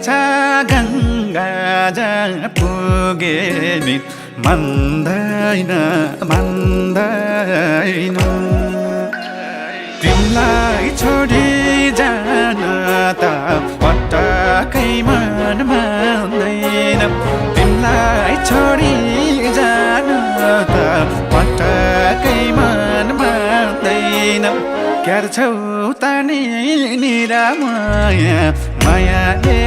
छ गङ्गा जहाँ पुगे नि मान्दैन मान्दैन तिमीलाई छोडी जान त पटक्कै मन मान्दैन तिमीलाई छोडी जान त पटक्कै मन मान्दैन क्यार छौ तानी निरा माया मायाले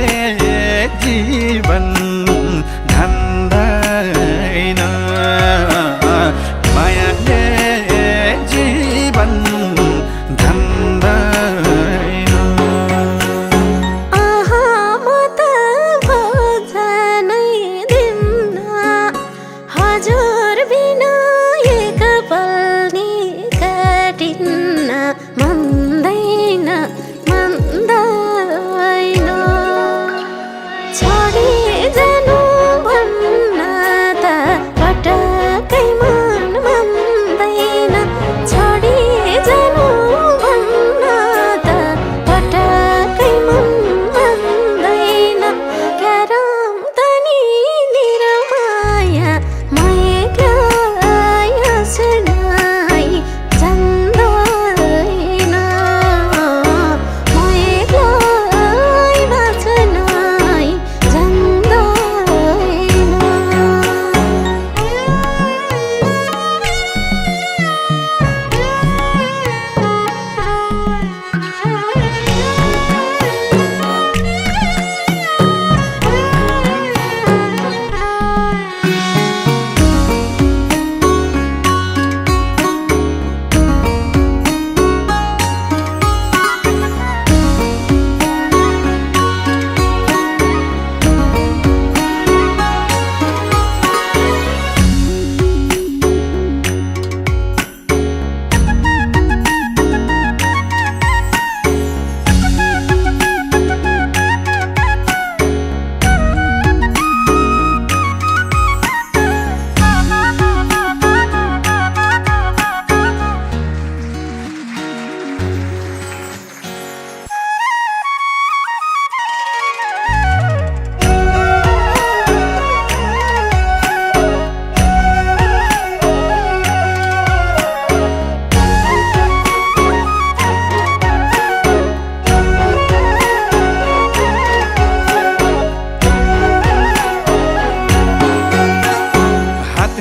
जीवन धान्दैन मायाले जीवन धान्दैन आहा म त भजनै दिन्न हजुर बिना एक पल नि काटिन्न मान्दैन मान्दैन छोडी जानु भन्न त पटक्कै मन मान्दैन छोडी जानु भन्न त पटक्कै मन मान्दैन क्यारम त नि निरमाया म एक्लै हाँस्नै जान्दैन म एक्लै बाँच्नै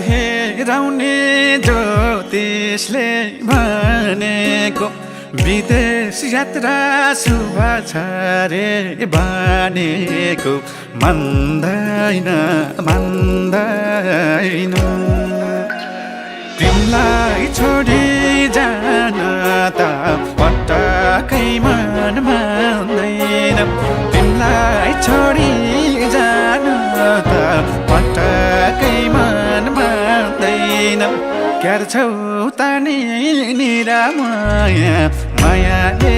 हेराउने ज्योतिषले भनेको विदेश यात्रा शुभ छ रे भनेको मान्दैन मान्दैन तिमीलाई छोडी जान त पटक्कै मन मान्दैन तिमीलाई छोडी जान त पटक्कै मन मान्दैन क्यार छौ तानी निरा माया मायाले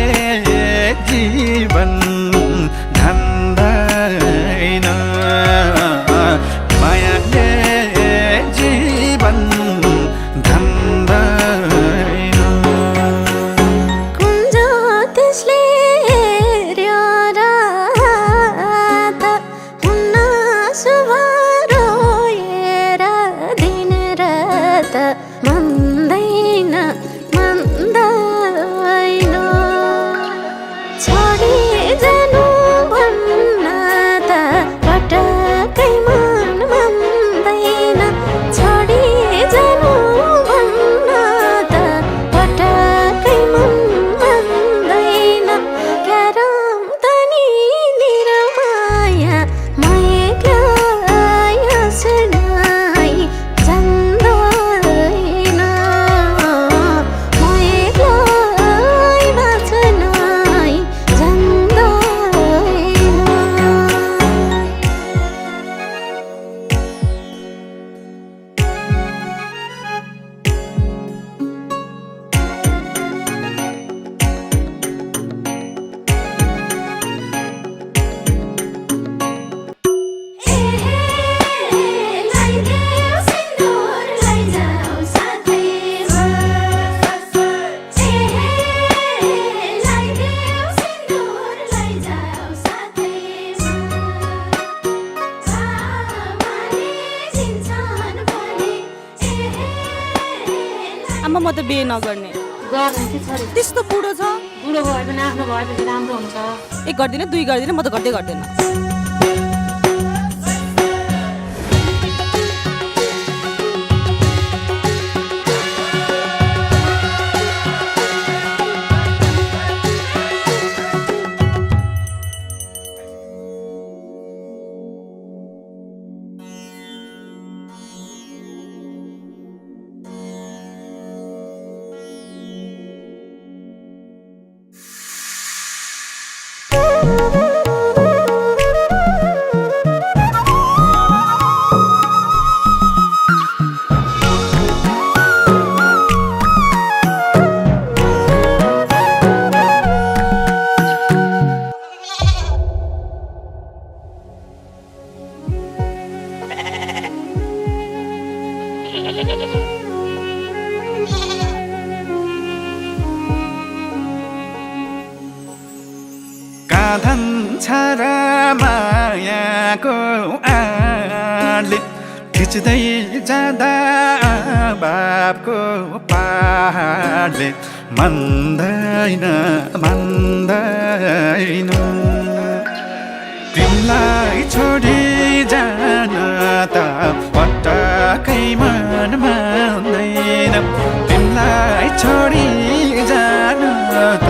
जीवन धान्दैन मायाले जीवन धान्दैन कुन ज्योतिषले हेर्यो रात हुन्न शुभ रोएर दिन रात मान्दैन मान्दैन छोडी जानु भन्न त पटक्कै म त बिहे नगर्ने गर्ने के छोरी त्यस्तो बुढो छ बुढो भए पनि आफ्नो भएपछि राम्रो हुन्छ एक गर्दिनँ दुई गर्दिनँ म त गर्दै गर्दैन काँधन छर मायाको आडले खिच्दै जाँदा बाबको पाहाडले मान्दैन मान्दैन तिमीलाई छोडी जान त पटक्कै मन मान्दैन तिमीलाई छोडी जान त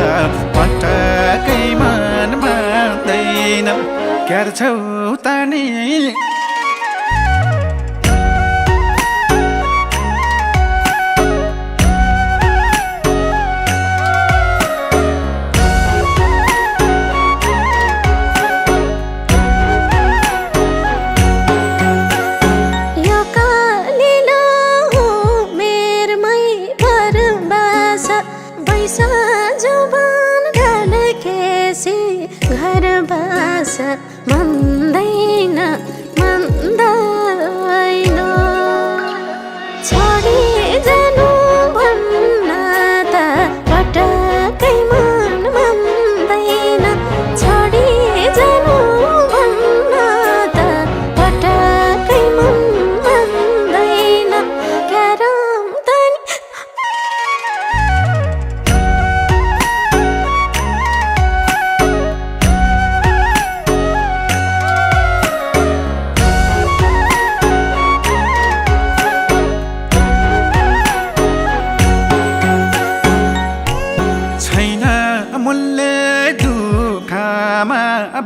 पटक्कै मन मान्दैन क्या छौ त नि घर बास मन्दैन मन्दैन छोडी जानु भन्न त पटक्कै मन मन्दैन छोडी जानु भन्न त पटक्कै मन मन्दैन क्यारम तनी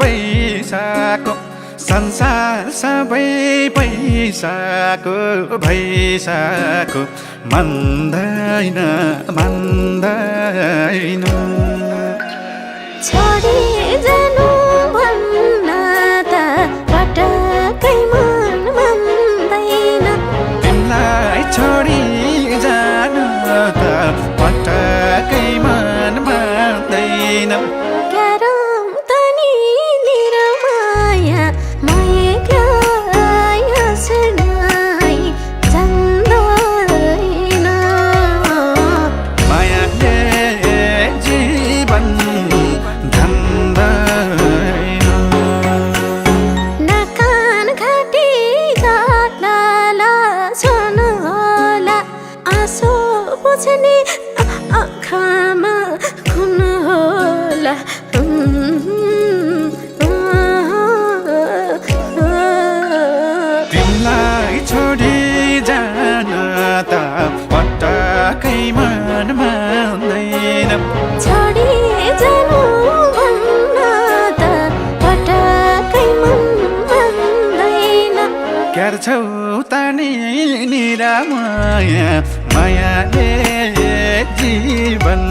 पैसाको संसार सबै पैसाको भैसाको मान्दैन मान्दैन छोडी जानु भन्न त पटक्कै मन मान्दैन तिमीलाई छोडी जानु त पटक्कै मन मान्दैन क्यारम तनी निरमाया माया हाँस्नै जान्दैन मायाले जीवन धन्दैन नकान घाटी काट्ला सुन होला आँसु पुछ्ने आँखामा खुन होला तिमीलाई छोडी जान त पटक्कै मन मान्दैन छोडी जानु भन्न त पटक्कै मन मान्दैन क्या छौ त नि निरामया मायाले जीवन